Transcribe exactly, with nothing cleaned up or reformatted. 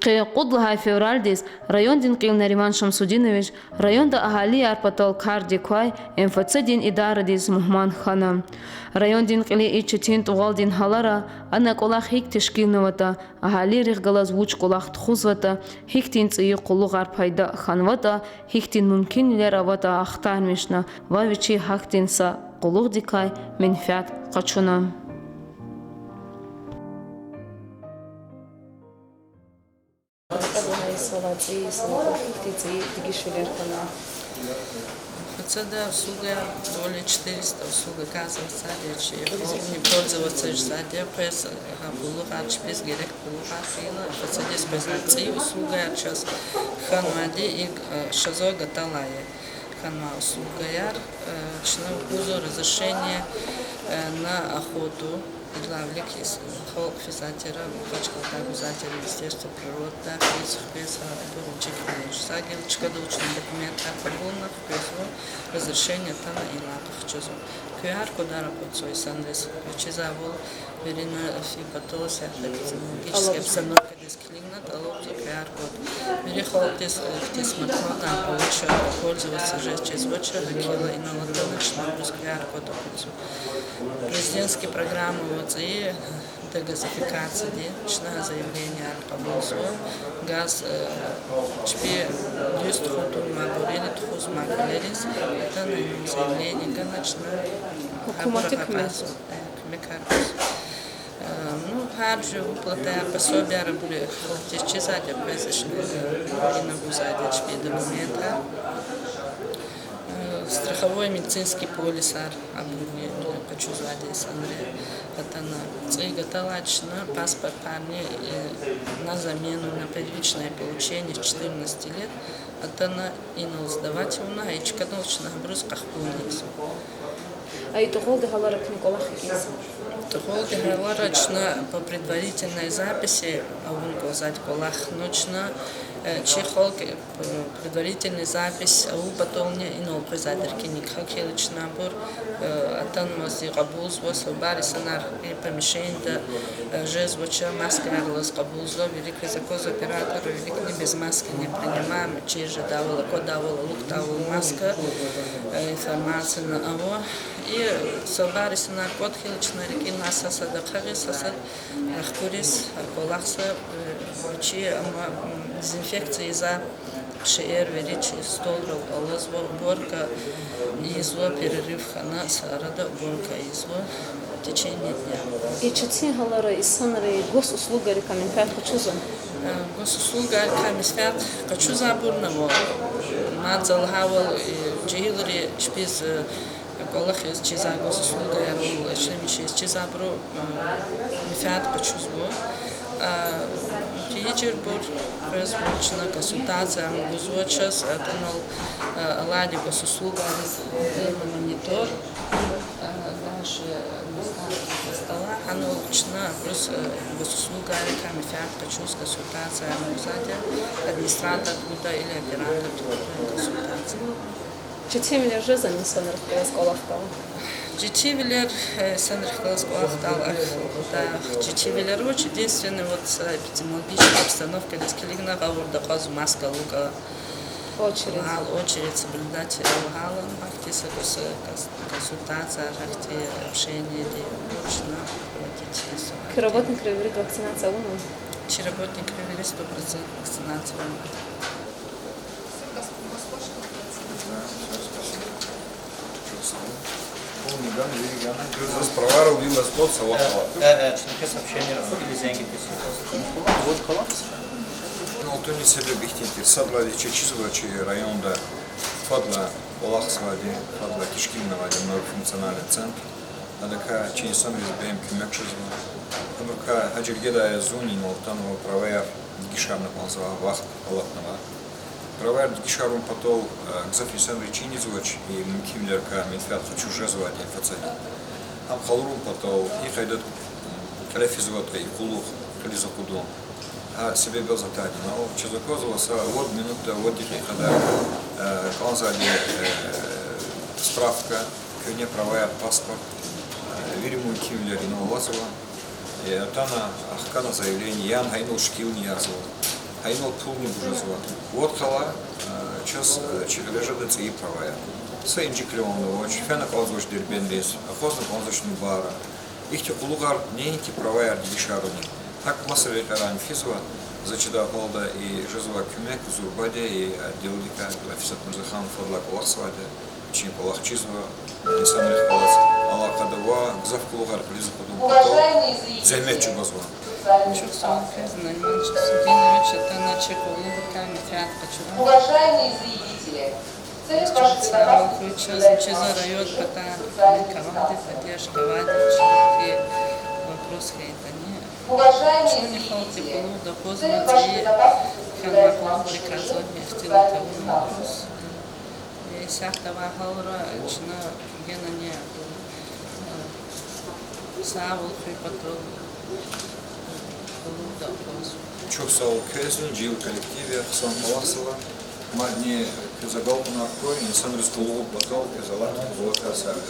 Къе кьуд лагьай февралдиз райондин кьил Нариман Шамсудинович районда агьалияр патал кардик квай МФЦ-дин идарадиз мугьман хьана. Райондин кьиле и четин тӀугъвалдин гьалара ана кӀвалах гьикӀ тешкилнаватӀа, агьалийрихъ галаз вуч кӀвалах тухузватӀа, гьихьтин цӀийи къуллугъар пайда хьанватӀа, гьихьтин мумкинвилер аватӀа ахтармишна ва вичи гьахьтин са къуллугъдикай менфят къачуна. Кьадай йисалай цӀийи, йисалай кьван гьихьтин цӀийи дегишвилер хьана? МФЦ-да услугаяр, более четыреста услуга оказывается, дерчи, не пользоваться жезади, къвез гьа къуллугъар, чпиз герек къуллугъар хьайила, МФЦ-диз къвезва. ЦӀийи услугаяр чаз хьанвайди икӀ, э, шазва гаталай хьанвай услугаяр, э, чна гузва разрешение, э, на охоту. Идалай вилик халкь физатира, Махачкъалада гузвайтир Министерство природода, хквез, хквез, гьабур вичик хквез. Са гила чкадал чна документар кьабулна, хквезва, разрешение атана, и лагьай къахчузва. Q R кодар акъудзава инсанриз, чизвайвал, вири на фи патал са эпидемиологическая обстановкадиз килигна, тӀалабзава Q R код. Вири халкьдиз, э, хьтин смартфонар авачир, пользоваться жез чизвачир, гьакӀ хьайила инал атана чна абуруз Q R код акъудзава. Президентский программа вацӀи дегазификацияди чна заявленияр кьабулзава. Газ, э, чпи дуьз тухун тавунвайбур, ина тухуз ман квалериз, атана заявление гана чна. Гьукуматди куьмек, э, куьмекар гуз. Э, ну, гьар жуьре выплатаяр, пособияр абур халкьдиз чизвайди, къвез иш-, э, ина гузвайди чпин документар. Э, страховой медицинский полисар абурни къачузвайди инсанри. Атана цӀи гаталай чна паспортарни, э, на замену, на первичное получение с четырнадцати лет. Атана инал сдавать авуна, гьа и чкадал чна абуруз къахкъуна ийизва. А и тӀугъвалди гьалара куьне кӀвалах гьикӀ ийизва? ТӀугъвалди гьалара чна по предварительной записи авун кӀанзавайди кӀвалах, ну чна, э, чи халкь, э, предварительный запись авун патални инал къвезвайди рикӀин. ГьакӀ хьайила чна абур, э, атанмазди кьабулзава, са бубайри санар и помещениеда, э, жезвач, маскаяр алаз кьабулзава, вири квез аквазва, оператор виликни без маски не принимаем, чир жедайвал, аквадайвал, алукӀдайвал маска, э, информация ава. И са бубайри санар кӀватӀ хьайила чна рикӀин, са сад ахъайиз, са сад ахкуриз, кӀвалахза, э, чи, амма, м, дезинфекция ийизвай шейэр вири чи столрал алазва, уборка ийизва, перерыв хьана са арада уборка ийизва в течение дня. И четин гьалара инсанри госуслугарикай менфят къачузва? Э, госуслугарикай менфят къачузвайбурни ава, мад за лагьайвал, э, жегьилри чпиз, э, кӀвалахиз чизвай госуслугаяр, член чиз чизвайбуру, э, менфят къачузва. Э, тийижирбур, къвезва, чна консультация гузва чаз, атӀанал, э, алайди госуслугариз, э, монитор, э, даже, э, стала, гьанал чна абуруз, э, госуслугарикай менфят къачуз, консультация гузвайди, администратор гуда или оператор гуда консультация. Четинвилер жезвани инсанрихъ галаз кӀвалахдал? Четинвилер, э, инсанрихъ галаз кӀвалахдал, ахъ, да, четинвилер вач, единственное, вот, э, эпидемиологическая обстановкадиз килигна гъавурда акьазва маска алукӀа. Очередь. Гьал очередь соблюдать авуна гьала, ахьтин са кӀус, э, кас-, консультация, ахьтин общениеди вуч на проводить ийизва. Куь работникри вири вакцинация авунвани? Чи работникри вири сто процент вакцинация авунва. Полный гана, вири гана. Заз правайрал вил заз кӀватӀ са вахъ ала. Э, э, э, чна квез сообщение или зенг ийиз. Вот кӀвалах. Алтуни себеб ихьтин тир. Сад лагьайди, чи чизва чи районда фадлай кӀвалахзавайди, фадлай тешкилнавайди многофункциональный центр. Адакай чи инсанриз бейм куьмек жезва. Абурукай гьа жергедай зунни инал атанва праваяр дегишарна кӀанзавай вахт алатнава. Праваяр дегишарун патал, э, гзаф инсанри чинизвач, и мумкинвилерикай менфят къачуз жезвайди МФЦ-ди. Гьам къалурун патал, и къайдада кьиле физватӀа и къуллугъ кьилиз акъудун. Гьа себеб яз атайди инал. Чаз аквазва са вад минутда, вад декьикьада, э, кӀанзавайди, э, справка, куьгьне праваяр, паспорт, э, вири мумкинвилер инал алазва. Э, атана, ахкана заявление, яни гьа инал шикилни язва. Гьа инал пулни гуз жезва. Вад хала, э, чаз, э, чи гъиле жеда цӀийи праваяр. Са инжикрилан авач, фена кӀанзавач Дербентдиз, акъвазна кӀанзавач Нубара. Ихьтин къуллугъар неинки праваяр дегишарунин, гьакӀ маса рекьерайни физва. За чидай гьалда и жезвай куьмек зурбади, и отделдикай, Афисат Мирзаханова фадлай кӀвалахзавайди, вичин кӀвалах чизва, инсанрихъ галаз алакъада ва гзаф къуллугъар кьилиз акъудун патал зегьмет чӀугвазва. Чухсагъул хьиз, Нариман Шамсудинович, атана чи къуллугъдикай менфят къачуна. Чухсагъул хьуй чаз, чи за район патай куьмек авайди, поддержка авайди, чи вопросар хьайитӀани. Чунни халкьди къуллугъда акъвазна цӀийи хьанвай къуллугърикай заз ихтилат авуна вопросар. Исятда авай гьалра чна генани сагъвал хуьн патал къуллугъда акъвазва. Чухсагъул квезни, жив коллективни, хъсан кӀвалахзава. Мадни квез агалкьунар хьуй, инсанриз къуллугъ авун патал квез алатай къуватар сагъвал.